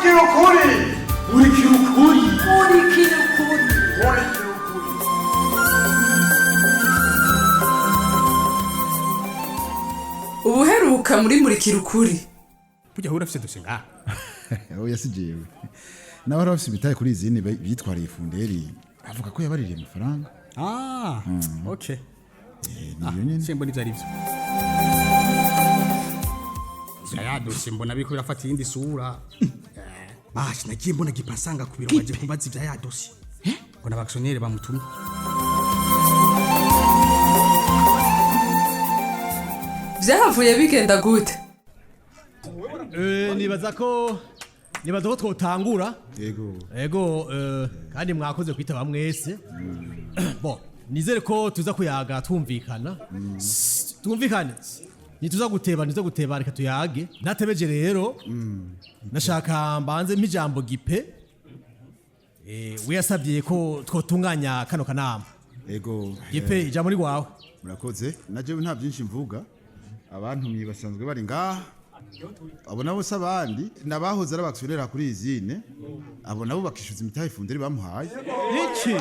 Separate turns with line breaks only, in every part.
Murikira ukuri.
Murikira ukuri.
Murikira ukuri.
Murikira ukuri.
Ubuheruka muri Murikira Ukuri.
Burya ahura afise dosiye ngaha.
Oya, si jewe. Nawe wari bafise imitahe kuri izindi bitwariye Funderi, avuga ko yabaririye amafaranga.
Ah, okay.
Niyo nyene.
Simbona ivyo arivyo. Ya dosiye mbona biriko birafata iyindi sura. Basha, nagiye mbona gipasanga ku biro baje kumbaza ivya ya dosiye. Ngo n'abaksioneri bamutumye.
Vyahavuye bigenda gute?
Nibaza ko twotangura.
Yego.
Ego, kandi mwakoze kwitaba mwese. Bon, nizere ko tuza kuyaga twumvikana. Twumvikane, ntituza guteba, ntituza guteba, reka tuyage ntatebeje. Rero nashaka mbanze mp'ijambo Gipe. We yasabye ko twotunganya kano kanama.
Ego.
Gipe, ijambo ni rwawe.
Murakoze. Na jewe nta byinshi mvuga, abantumye basanzwe bari ngaha. Abo nabo se abandi nabahoze ari abaksioneri kuri izine, abo nabo bakishyuza imitahe Funderi bamuhaye.
Iki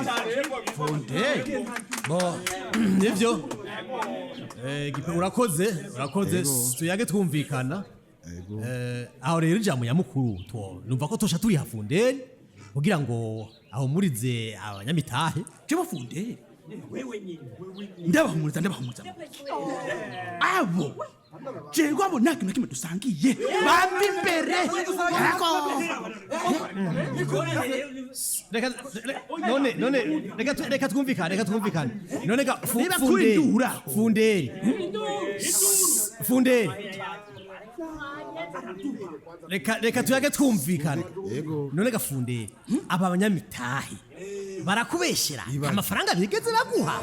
Funderi bo nivyo. Gipe, urakoze, urakoze.
Yego.
Tuyage twumvikana.
Ego.
Aho rero ijambo nyamukuru numva ko tosha turiha Funderi kugira ngo ahumurize abanyamitahe.
Jewe Funderi ndabahumuriza, ndabahumuriza abo. Jewe abo nta kintu na kimwe dusangiye, bambi imbere. Yego.
Reka none reka twumvikane, reka twumvikane none ga
Niba kuri
Funderi,
ndura.
Funderi, Funderi, reka tuyage twumvikane.
Yego.
None ga Funderi, aba banyamitahe barakubeshera, amafaranga bigeze baguha?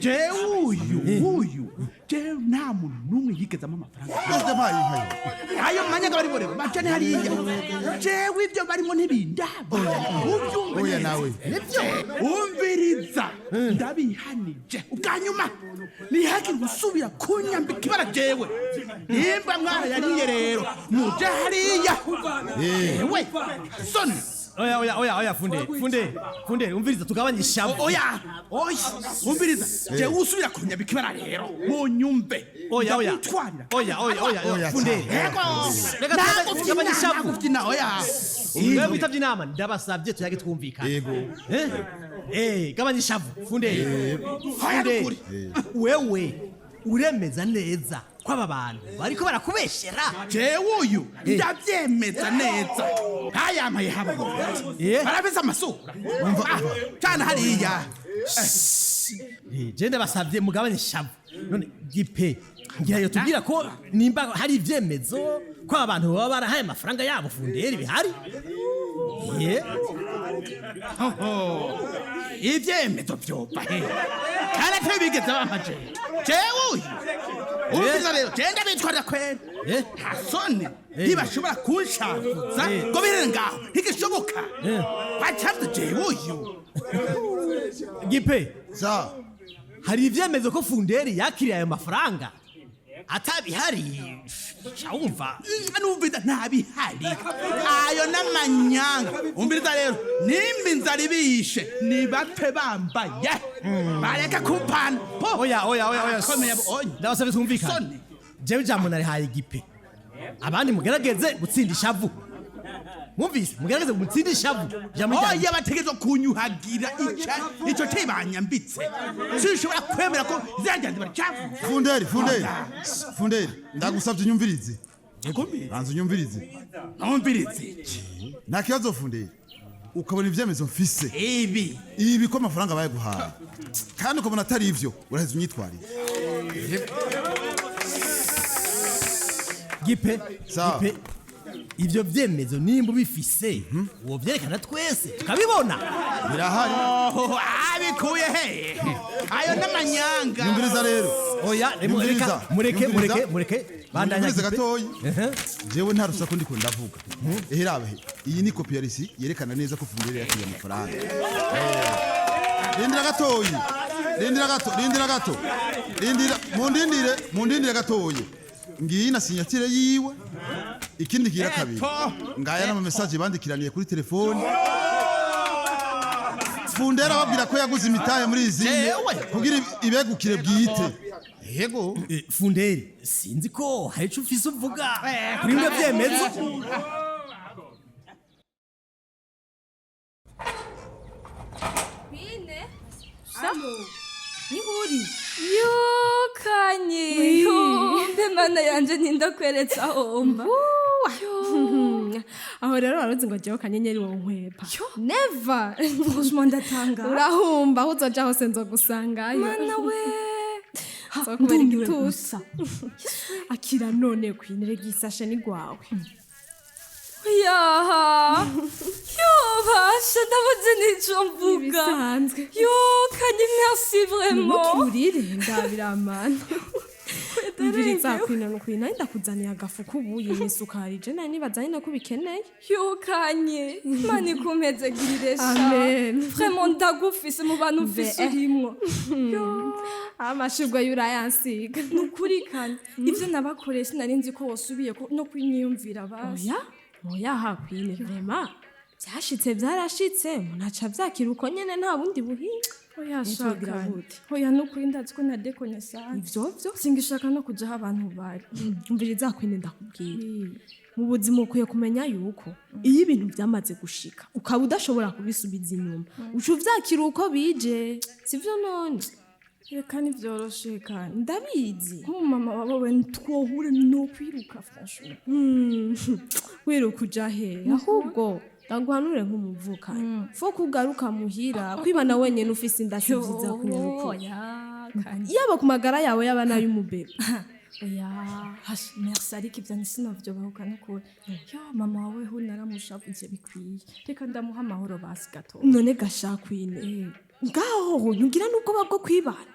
Jewe uyu jewe nta muntu n'umwe yigezamo amafaranga.
Perezida mpaye inka.
Ayo mwanya bari borero bacane hariya, jewe ibyo barimo ntibindaba, ubyumve
Oya
neza.
nawe.
Nibyo, umviriza, ndabihanije ubwa nyuma, ntihagire gusubira kunyambika ibara. Jewe nimba mwarayariye rero muje hariya. Ewe soni.
Oya, oya, oya, oya, Funderi, Funderi, Funderi, umviriza, tugabanye ishavu.
Oya, oya, umviriza, jewe usubira kunyambika ibara rero munyumve.
Oya, oya.
Ndakwitwarira.
Oya, oya, oya, oya.
Oya,
Funderi.
cyane.
Yego.
Reka tugabanye ishavu.
Nagufyina, oya.
Wewe witabye inama, ndabasabye tuyage twumvikane.
Yego.
Gabanya ishavu, Funderi.
Oya.
Funderi,
Nukuri.
wewe uremeza neza ko aba bantu bariko barakubeshera?
Jewe uyu ndabyemeza neza, ntayamaye habo. Barafise amasura. Ah, cana hariya.
Je ndabasabye mugabanye ishavu. None Gipe, ngira yo tubwira ko nimba hari ivyemezo ko aba bantu baba barahaye amafaranga yabo Funderi bihari.
Ivyemezo vyova he kandi atari bigeze bampa jewe? Jewe uyu, umviriza rero, jewe ndabitwarira kwera. Nta soni, ntibashobora kunshavuza ngo birere ngaho, ntigishoboka. Bacavye jewe uyu.
Gipe,
Za.
hari ivyemezo ko Funderi yakiriye ayo mafaranga? Atabihari shawumva.
Numviriza, ntabihari, ayo n'amanyanga. Umviriza rero, nimba inzara ibishe nibapfe bambaye, bareke kumpana po.
Oya, oya, oya, oya.
Akomeye abo, oya.
Ndabasabye twumvikane.
Soni.
Jewe ijambo narihaye Gipe, abandi mugerageze gutsinda ishavu. Mwumvise? Mugerageze mutsinde ishavu. Ijambo ryanjye.
Oya, bategerezwa kunyuhagira ico cibanyambitse. Sinshobora kwemera ko izina ryanje baricafuza.
Funderi, Funderi, Funderi, ndagusabye unyumvirize. Banza unyumvirize.
Numvirize iki?
Nta kibazo Funderi, ukabona ivyemezo mfise
ibi
ibi ko amafaranga bayaguhaye, kandi ukabona atari ivyo, uraheza unyitwarire.
Gipe.
Sawa.
Gipe, ivyo vyemezo nimba ubifise uwo vyerekana twese tukabibona.
Birahari.
Oh, abikuye he? Ayo n'amanyanga.
Nyumviriza rero.
Oya,
Nyumviriza.
reka mureke.
Nyumviriza.
Mureke, mureke, bandanya.
Nyumviriza
Gipe.
gatoyi. Jewe nta rusaku ndiko ndavuga. Ehe, rabe, iyi ni kopi ya risi yerekana neza ko Funderi yakiriye amafaranga. Rindira gatoyi, rindira gato, rindira gato, rindira, mundindire, mundindire gatoyi. Ngiyi na sinyatire yiwe. Ikindi kigira kabiri,
Eto.
ngaya n'ama message bandikiraniye kuri telefone. Fundera ababwira ko yaguze imitahe muri izine
Jewe.
kugira ibegukire bwite. Yego.
Funderi, sinzi ko hari ico ufise uvuga kuri bimwe vyemezo.
Bine. Niho uri?
Yo kanye, yo mbe mana yanje, nindakweretse aho mba.
Aho rero waruzi ngo jewe kanyenyeri wowe nkwepa?
Never, franchement ndatanga.
Urahumba, aho uzoja hose nzogusangayo.
Mana we.
Nzokubera
Ndumiwe
igitutu.
gusa.
Akira none kwinire gisashe ni gwawe.
Yaha, yo basha, ndabuze n'ico mvuga.
Ibisanzwe.
Yo kanye, merci vraiment.
Ntukirurire, ndabiramana. Umviriza kwina, nukuri nari ndakuzaniye agafu k'ubuyi n'isukari, je nari nibaza nyine ko ubikeneye.
Yo kanye, mana ikumpezegirire sha.
Amen.
Vraiment ndagufise mu bantu mfise urimwo.
Amashurwe y'urayansiga.
Nukuri kanye, ivyo nabakoreye sinari nzi ko wosubiye no kunyiyumvira basi.
Oya oya, hakwine, vraiment byashitse byarashitse, umuntu aca avyakira uko nyene, nta bundi buhinga.
Oya.
Nitwogira
Shaka
gute?
Oya, nukuri ndazi ko nadekonye sana.
Ivyo vyo.
Singishaka no kuja aho abantu bari.
Umviriza kwine, ndakubwira, mu buzima ukwiye kumenya yuko iyo ibintu byamaze gushika ukaba udashobora kubisubiza inyuma, uca uvyakira uko bije, sivyo none?
Reka, ntivyoroshe kandi.
Ndabizi.
Nk'umumama wawe twohure no kwiruka, franchement.
Wiruka uja he? Ahubwo ndaguhanure nk'umuvukanyi, fo kugaruka muhira, kwibana wenyene ufise inda si vyiza kunyaruka.
Oya kandi.
Yaba ku magara yawe, yaba n'ay'umubebe.
Oya hash, merci, ariko ivyo ntisinavyobahuka nukuri. Yo mama wawe ho naramushavuze bikwiye, reka ndamuha amahoro basi gato.
None gashakwine, ngaho ntugira n'ubwoba bwo kwibana?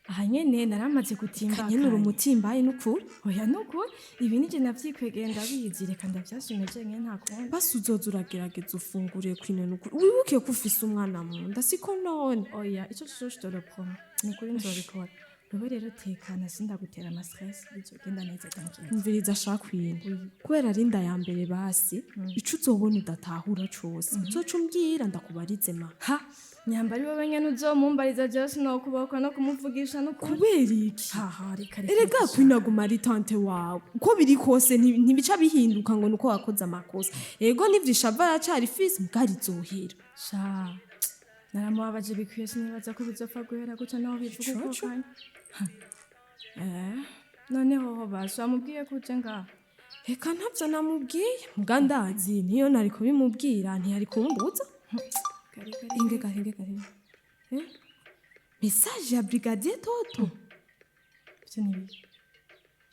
Aha nyene naramaze gutimba.
Kanyene, umutimbaye n'ukuri.
Oya, nukuri ibi nije navyikwegeye, ndabizi, reka ndavyasume jenyene, nta kundi.
Basi uzoza uragerageza ufungure kwine, n'ukuri wibuke ko ufise umwana mu nda, siko none?
Oya, ico co je te le promets, nukuri nzobikora. Wewe rero tekana, sindagutera ama stress, bizogenda neza, t'inquiète.
Umviriza shakwine, kubera ari inda ya mbere, basi ico uzobona udatahura cose uzoca umbwira ndakubarize ma.
Ha, nyamba ari wowe nyene uzomumbariza, jewe sinokuboko no kumuvugisha nukuri.
Kubera iki?
Haha, reka reka.
Erega kwinaguma ari tante wawe uko biri kose, ntibica bihinduka ngo nuko wakoze amakosa. Ego nivyo, ishava aracari fisi, mbwa rizohera.
Sha, naramubabaje bikwiye, sinibaza ko bizopfa guhera gutya naho bivuga uko.
Coco.
Kanya. Ha. Noneho ho basi wamubwiye ko uje ngaha?
Reka, ntavyo namubwiye, mbwa ndazi niyo nari kubimubwira ntiyari kumbuza.
Kare kare.
Inge gahinge gahinge. Eh? Message ya brigadier Toto.
Ivyo ni ibiki?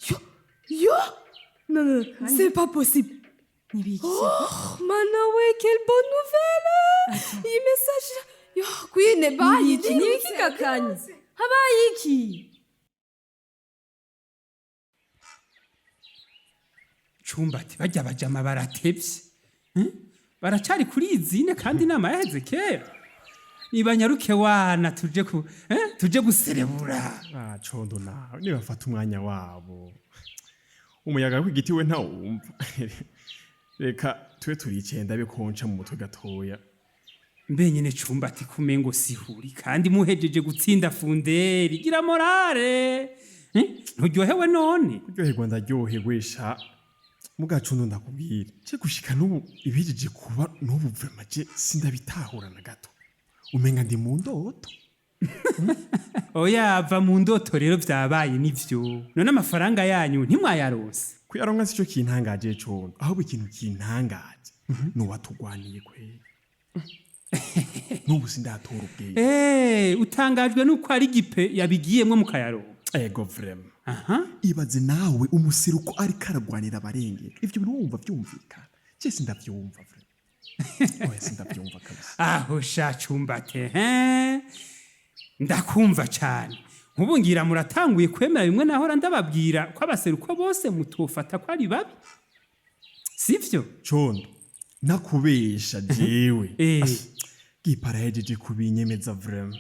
Yo yo, non non, c'est pas possible.
Ni ibiki?
Oh mana we, quelle bonne nouvelle! Iyi message yo kwine bayi.
Iki ni ibiki gakanye? Habaye iki?
Cumbati, bajya bajama baratevye. Baracari kuri izine kandi inama yaheze kera. Nibanyaruke wana, tuje ku tuje guserebura.
Ah, Condo, nawe nibafata umwanya wabo. Umuyaga w'igiti we ntawumva. Reka tube turicenda bikonca mu mutwe gatoya.
Mbe nyene Cumbati, kumengo sihuri kandi muhejeje gutsinda Funderi, gira morale. Nturyohewe none?
Kuryoherwa ndaryohewe sha. Muga Condo, ndakubwira, je gushika n'ubu ibihejeje kuba n'ubu vraiment je sindabitahura na gato. Umenga ndi mu ndoto.
Oya, va mu ndoto rero, vyabaye nivyo. None amafaranga yanyu ntimwayaronse?
Kuyaronka sico kintangaje, Condo. Ahubwo ikintu kintangaje nuwatugwaniye kweri. N'ubu sindatora ubwenge.
Utangajwe nuko ari Gipe yabigiyemwo mukayaronka?
Ego vraiment.
Aha.
Ibaze nawe umuseruko ariko aragwanira abarengera, ivyo bintu wumva vyumvikana? Je sindavyumva vraiment, oya, sindavyumva kabisa.
Aho sha Cumbate, he, ndakumva cane. Nkubu ngira muratanguye kwemera bimwe nahora ndababwira ko abaseruko bose mutofata ko ari babi, sivyo?
Condo, nakubesha jewe, Gipara yahejeje kubinyemeza vraiment.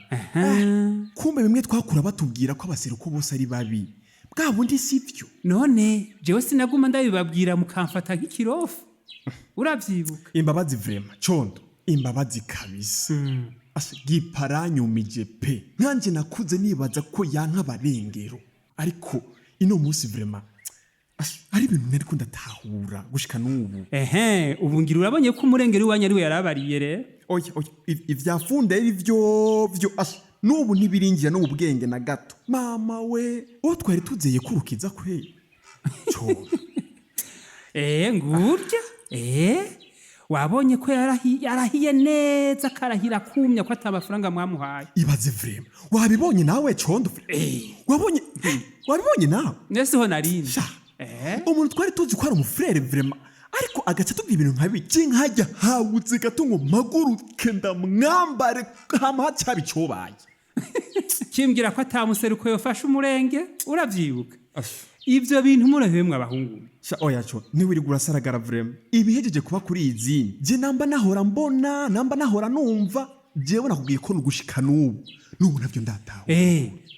Kumbe bimwe twakura batubwira ko abaseruko bose ari babi. Bwa bundi sivyo.
None jewe sinaguma ndabibabwira mukamfata nk'ikirofu, urabyibuka?
Imbabazi vraiment Condo, imbabazi kabisa. Asa giparanyumije pe. Nkanje nakuze nibaza ko yanka abarengero, ariko ino munsi vraiment ari ibintu nariko ndatahura gushika n'ubu.
Ehe, ubu ngira urabonye ko umurengero iwanyu ari we yarabariye rero.
Oya oya, ivya funderi vyo vyo asha n'ubu ntibiringira no mu bwenge na gato. Mama we, uwo twari tuzeye kurukiza kwe Condo.
Ngurya wabonye ko yarahiye neza, karahira kumya ko ata mafaranga mwamuhaye.
Ibaze vraiment, wabibonye nawe Condo? Wabonye, wabibonye nawe?
Nese ho narindi.
Sha, umuntu twari tuzi ko ari umufrere vraiment, ariko agaca tubwira ibintu nka biki, nkajya hawutse gato ngo mpaguruke ndamwambare hama hacaba icobaye.
Kimbwira ko atamuseruko yofashe umurenge, uravyibuka? Ivyo bintu murahemwe abahungu.
Sha oya co, ntiwirirwa urasaragara vraiment. Ibihejeje kuba kuri iyi zini, je namba nahora mbona, namba nahora numva, jewe nakubwiye ko nugushika n'ubu n'ubu navyo ndataha.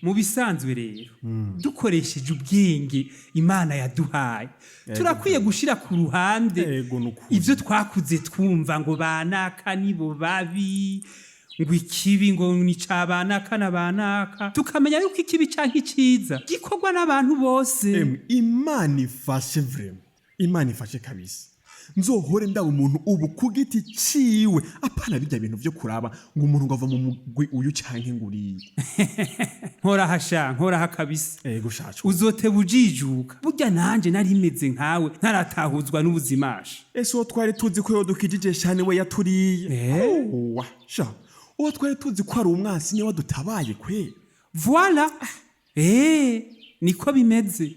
Mu bisanzwe rero, dukoresheje ubwenge Imana yaduhaye, turakwiye gushira ku ruhande
Ego, nukuri.
ivyo twakuze twumva ngo banaka nibo babi, ngo ikibi ngo ni ca banaka na banaka, tukamenya yuko ikibi canke iciza gikorwa n'abantu bose.
Emwe, Imana ifashe vraiment, Imana ifashe kabisa. Nzohore ndaba umuntu ubu ku giti ciwe, apana bijya bintu vyo kuraba ngo umuntu ngo ava mu mugwi uyu canke ngo uriye.
Nkorahasha, nkoraha kabisa.
Ego shacu.
Uzoteba ujijuka. Burya nanje nari meze nkawe ntaratahuzwa n'ubuzimasha.
Ese uwo twari tuzi ko yodukijije shane we yaturiye? Owa sha, uwo twari tuzi ko ari umwansi niwe wadutabaye kwe.
Voilà, niko bimeze.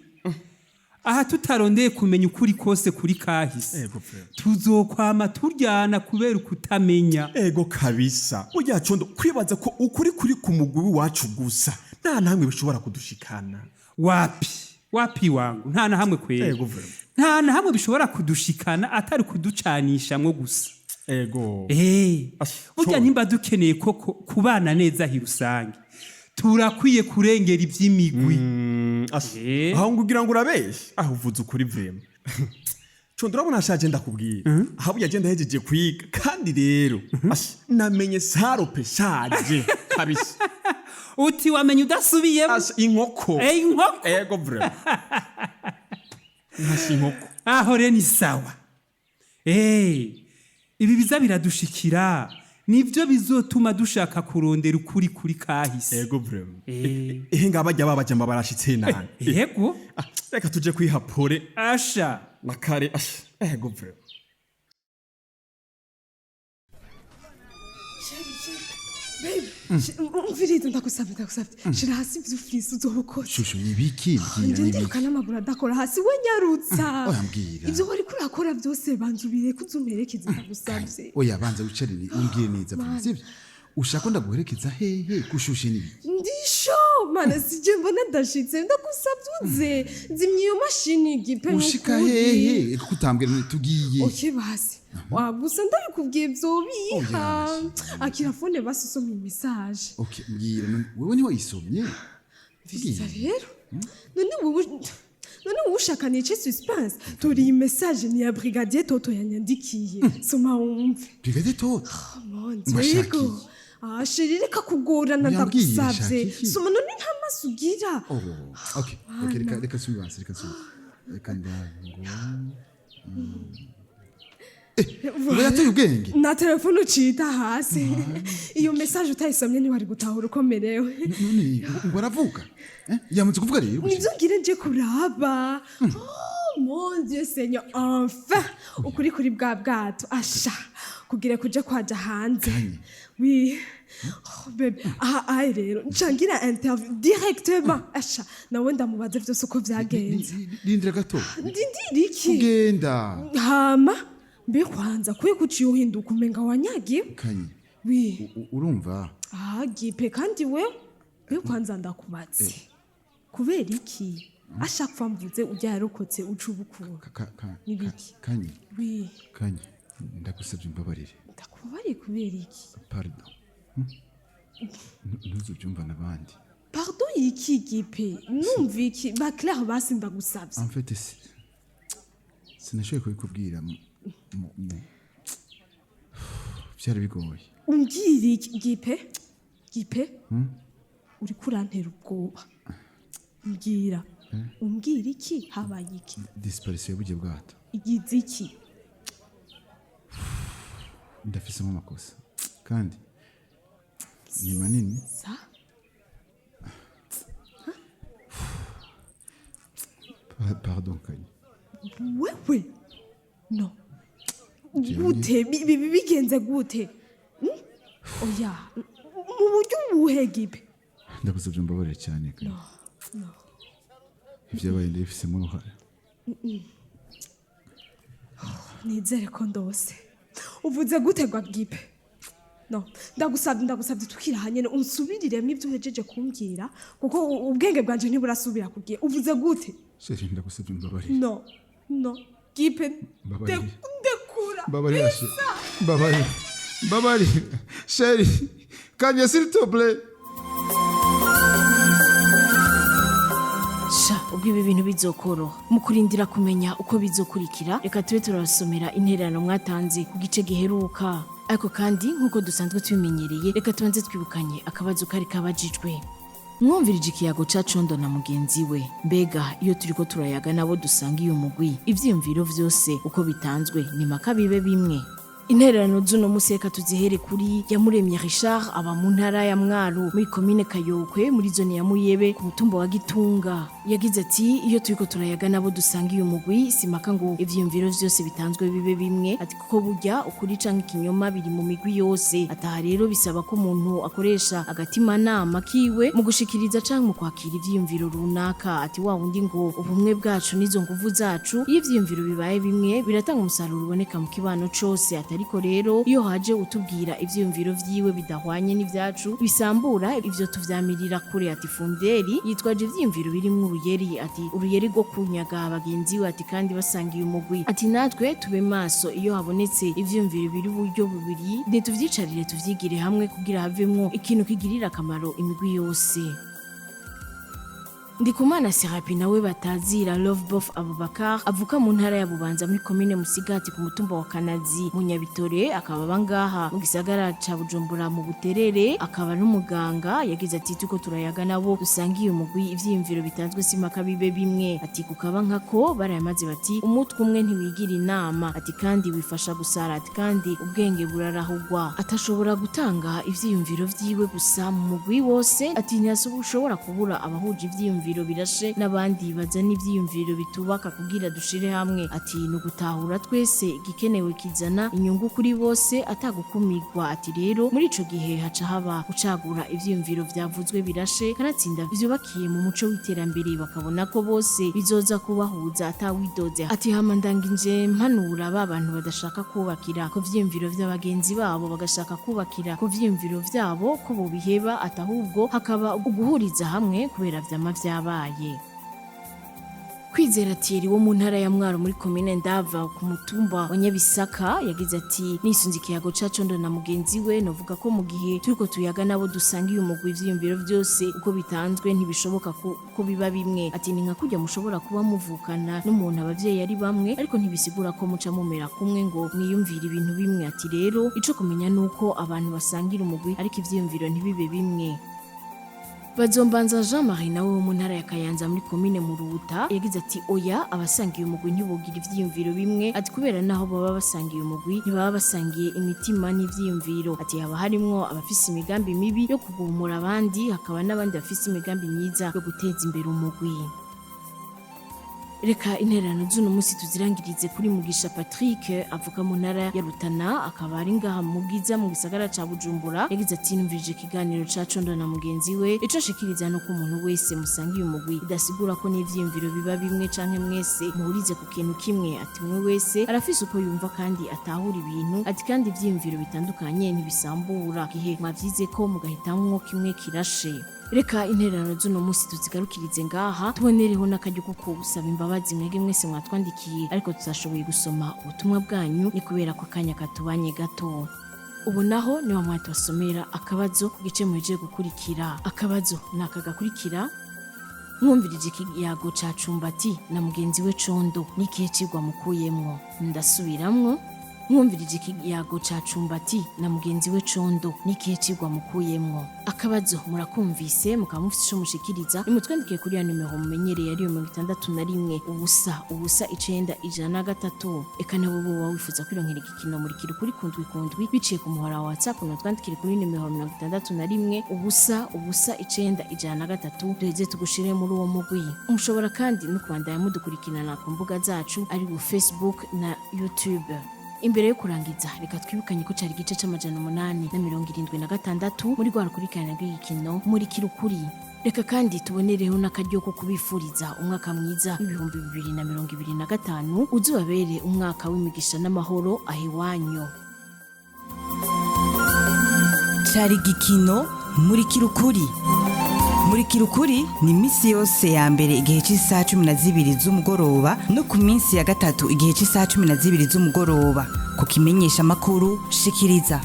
Aha tutarondeye kumenya ukuri kose kuri kahise,
Ego frere.
tuzokwama turyana kubera ukutamenya.
Ego kabisa. Burya Condo, kwibaza ko ukuri kuri ku mugwi w'iwacu gusa, nta namwe bishobora kudushikana.
Wapi wapi wangu, nta na hamwe kwera.
Ego frere.
Nta na hamwe bishobora kudushikana atari kuducanishamwo gusa.
Ego.
Burya nimba dukeneye koko kubana neza hirusange, turakwiye kurengera ivy'imigwi.
Aho ngugira ngo urabeshe, aho uvuze ukuri vraiment. Condo, urabona ashaje ndakubwira, aho burya agenda ahejeje kwiga, kandi rero asha, namenye sarope shaje kabisa.
Uti wamenye udasubiyemo?
Asha, inkoko.
Inkoko.
Ego vraiment, nkasha inkoko.
Aho rero ni sawa. Ibi biza biradushikira nivyo bizotuma dushaka kurondera ukuri kuri kahise.
Ego vraiment. Ehe, ngaba bajya babajamba barashitse nani.
Yego.
Reka tuje kwihapore.
Asha.
Na kare asha. Ego vraiment.
Umviriza, ndagusabye, ndagusabye, shira hasi ivyo ufise, uzoba ukoze.
Shushu, nibiki? Mbwira.
Nje
Nibiki?
ndiruka n'amaguru adakora hasi, we nyarutsa.
Oya, mbwira.
Ivyo wariko urakora byose banza ubireke, uzumerekeze, ndagusabye.
Oya, banza wicare umbwire neza
Mana.
sivyo? Ushaka ko ndaguherekeza hehe? Gushushe nibiki?
Ndisho mana, sije mbona ndashitse. Ndagusabye uze, zimya iyo mashini gipe.
Ushika
Nukuri.
hehe? Kutambwira none tugiye.
Okay basi, wagusa ndabikubwiye vyobiha. Akira phone basi, usome message.
Okay, mbwira none wewe ntiwayisomye?
Vyiza rero. None wowe ushaka nice suspense? Tori iyi message ni ya brigadier Toto yanyandikiye, soma wumve.
Brigadier Toto?
Mon
Ngo ashaka
Dieu.
iki?
Ah chéri, reka kugorana.
Uyambwire,
Ndagusavye.
shaka iki?
Soma none, nta maso ugira.
Oh, okay, reka reka nsubire hasi, reka nsubire, reka ndabe ngo yatoye ubwenge.
Na telefone ucita hasi. Iyo message utayisomye ntiwari gutahura ukomerewe.
None ngo aravuga? Yamaze kuvuga rero?
Nivyo ngira nje kuraba. Oh mon Dieu Seigneur, enfin ukuri kuri bwa bwato asha kugira kuja kwaja hanze. Oui, oh, bébé, aha ayi rero nca ngira interview directement, asha nawe ndamubaza vyose uko vyagenze.
Rindira gato.
Ndindira iki?
Kugenda.
Hama mbe kwanza kuye kuciye uhinduka umenga wanyagiwe?
Kanye.
Oui.
Urumva?
Ah gipe, kandi we mbe kwanza ndakubatse, kubera iki ashaka mvuze ujya yarokotse uca ubukura? Nibiki?
Kanye.
Oui.
Kanye, ndagusabye imbabarire.
Ndakubabariye kubera iki?
Pardon. Ntuzubyumva n'abandi.
Pardon. Pardon iki, Gipe? Numva iki? Ba clair basi, ndagusavye.
En fait, sinashoboye kubikubwira byari bigoye.
Umbwira iki, Gipe? Gipe, uriko urantera ubwoba. Mbwira, umbwira iki? Habaye iki?
Disparition y'uburyo bwato.
Igize iki?
Ndafisemo amakosa kandi ni manini.
Sa?
Pardon Kanya.
Wewe, no gute? Bigenze gute? Oya, mu buryo ubuhe, Gipe?
Ndagusabye mbabarire cyane Kanya.
No.
Ibyabaye ndabifisemo uruhare.
Nizere ko ndose. Uvuze gute gwa, Gipe? No, ndagusabye, ndagusabye, tukiri aha nyene unsubiriremo ibyo uhejeje kumbwira, kuko ubwenge bwanje ntiburasubira kugiye. Uvuze gute?
Chérie, ndagusabye mbabarire.
No, no, Gipe.
Mbabarire.
Ndekura.
Mbabarira chérie, mbabarire, mbabarire chérie Kanya, s'il te plaît.
Sha, ubwo ibi bintu bizokoroha. Mu kurindira kumenya uko bizokurikira, reka tube turabasomera intererano mwatanze ku gice giheruka. Ariko kandi, nk'uko dusanzwe tubimenyereye, reka tubanze twibukanye akabazo kari kabajijwe. Mwumvirije ikiyago ca Condo na mugenzi we. Mbega iyo turiko turayaga nabo dusanga iyo mugwi, ivyiyumviro vyose uko bitanzwe ni maka bibe bimwe? Intererano z'uno musi reka tuzihere kuri Yamuremye Richard, aba mu ntara ya Mwaro, muri komine Kayokwe, muri zone ya Muyebe, ku mutumba wa Gitunga. Yagize ati: "Iyo turiko turayaga nabo dusanga iyo mugwi, simaka ngo ivyiyumviro vyose bitanzwe bibe bimwe." Ati: "Kuko burya ukuri canke ikinyoma biri mu migwi yose." Ataha rero bisaba ko umuntu akoresha agatimanama kiwe mu gushikiriza canke mu kwakira ivyiyumviro runaka. Ati: "Wa wundi ngo ubumwe bwacu nizo nguvu zacu. Iyo ivyiyumviro bibaye bimwe, biratanga umusaruro uboneka mu kibano cose." Ati: "Ariko rero iyo haje utubwira ivyiyumviro vyiwe bidahwanye n'ivyacu, bisambura ivyo, tuvyamirira kure." Ati: "Funderi yitwaje ivyiyumviro birimwo uruyeri." Ati: "Uruyeri rwo kunyaga bagenzi we." Ati: "Kandi basangiye umugwi." Ati: "Natwe tube maso, iyo habonetse ivyiyumviro biri uburyo bubiri, ntituvyicarire tuvyigire hamwe kugira havemwo ikintu kigirira akamaro imigwi yose." Ndikumana Serapi nawe batazira Lovebof Abubakar, avuka mu ntara ya Bubanza, muri komine Musigati, ku mutumba wa Kanazi mu Nyabitore, akaba aba ngaha mu gisagara ca Bujumbura mu Buterere, akaba n'umuganga. Yagize ati: "Tuko turayaga nabo dusangiye umugwi, ivyiyumviro bitanzwe simaka bibe bimwe." Ati: "Kukaba nkako barayamaze bati umutwe umwe ntiwigira inama." Ati: "Kandi wifasha gusara." Ati: "Kandi ubwenge burarahugwa." Atashobora gutanga ivyiyumviro vyiwe gusa mu mugwi wose. Ati: "Ntiyashobora kubura abahuje ivyiyumviro birashe n'abandi bazana ivyiyumviro bitubaka kugira dushire hamwe." Ati: "Ni ugutahura twese igikenewe kizana inyungu kuri bose atagukumirwa." Ati: "Rero muri ico gihe haca haba gucagura ivyiyumviro vyavuzwe birashe, kanatsinda vyubakiye mu muco w'iterambere, bakabona ko bose bizoza kubahuza atawidoze." Ati: "Hama ndangije mpanura ba bantu badashaka kubakira ku vyiyumviro vy'abagenzi babo, bagashaka kubakira ku vyiyumviro vyabo, ko bobiheba." Ati: "Ahubwo hakaba uguhuriza hamwe kubera vyama vyabaye." Kwizera Thierry wo mu ntara ya Mwaro, muri komine Ndava, ku mutumba wa Nyabisaka, yagize ati: "Nisunze ikiyago ca Condo na mugenzi we, novuga ko mu gihe turiko tuyaga nabo dusangiye umugwi, ivyiyumviro vyose uko bitanzwe ntibishoboka ko biba bimwe." Ati: "Ni nka kurya mushobora kuba muvukana n'umuntu, abavyeyi ari bamwe, ariko ntibisigura ko muca mumera kumwe ngo mwiyumvire ibintu bimwe." Ati: "Rero ico kumenya nuko abantu basangira umugwi ariko ivyiyumviro ntibibe bimwe." Bazombanza Jean Marie nawe wo mu ntara ya Kayanza, muri komine Muruta, yagize ati: "Oya, abasangiye umugwi ntibogira ivyiyumviro bimwe." Ati: "Kubera naho baba basangiye umugwi, ntibaba basangiye imitima n'ivyiyumviro." Ati: "Haba harimwo abafise imigambi mibi yo kugumura abandi, hakaba n'abandi bafise imigambi myiza yo guteza imbere umugwi." Reka intererano z'uno munsi tuzirangirize kuri Mugisha Patrick, avuka mu ntara ya Rutana, akaba ari ngaha mu Bwiza mu gisagara ca Bujumbura. Yagize ati: "Numvirije ikiganiro ca Condo na mugenzi we. Ico ashikiriza nuko umuntu wese musangiye umugwi idasigura ko n'ivyiyumviro biba bimwe canke mwese muhurize ku kintu kimwe." Ati: "Umwe wese arafise uko yumva kandi atahura ibintu." Ati: "Kandi ivyiyumviro bitandukanye ntibisambura gihe mwavyize ko mugahitamwo kimwe kirashe." Reka intererano z'uno munsi tuzigarukirize ngaha, tubonereho n'akaryo ko gusaba imbabazi mwebwe mwese mwatwandikiye ariko tutashoboye gusoma ubutumwa bwanyu. Ni kubera ko akanya katubanye gato. Ubu naho ni wa mwanya tubasomera akabazo ku gice muhejeje gukurikira. Akabazo ni aka gakurikira: mwumvirije ikiyago ca Cumbati na mugenzi we Condo, n'ikihe cigwa mukuyemwo? Ndasubiramwo: mwumvirije ikiyago ca Cumbati na mugenzi we Condo, n'ikihe cigwa mukuyemwo? Akabazo murakumvise, mukaba mufite ico mushikiriza, nimutwandikiye kuri ya nimero mumenyereye, ariyo 61 0 0 9 103. Eka nawe woba wifuza kwironkera igikino Murikira Ukuri kundwi kundwi biciye ku muhora wa WhatsApp, natwandikire kuri nimero 61 0 0 9 103, duheze tugushire muri uwo mugwi. Mushobora kandi no kubandanya mudukurikirana ku mbuga zacu, ari wo Facebook na YouTube. Imbere yo kurangiza, reka twibukanye ko cari igice c'876 muri rwa rukurikirane rw'igikino Murikira Ukuri. Reka kandi tubonereho n'akaryo ko kubifuriza umwaka mwiza w'2025, uzubabere umwaka w'imigisha n'amahoro aho iwanyu.
Cari igikino Murikira Ukuri. Murikira Ukuri ni iminsi yose ya mbere igihe cy'isaha 12 z'umugoroba, no ku minsi ya gatatu igihe cy'isaha 12 z'umugoroba, ku kimenyesha amakuru Shikiriza.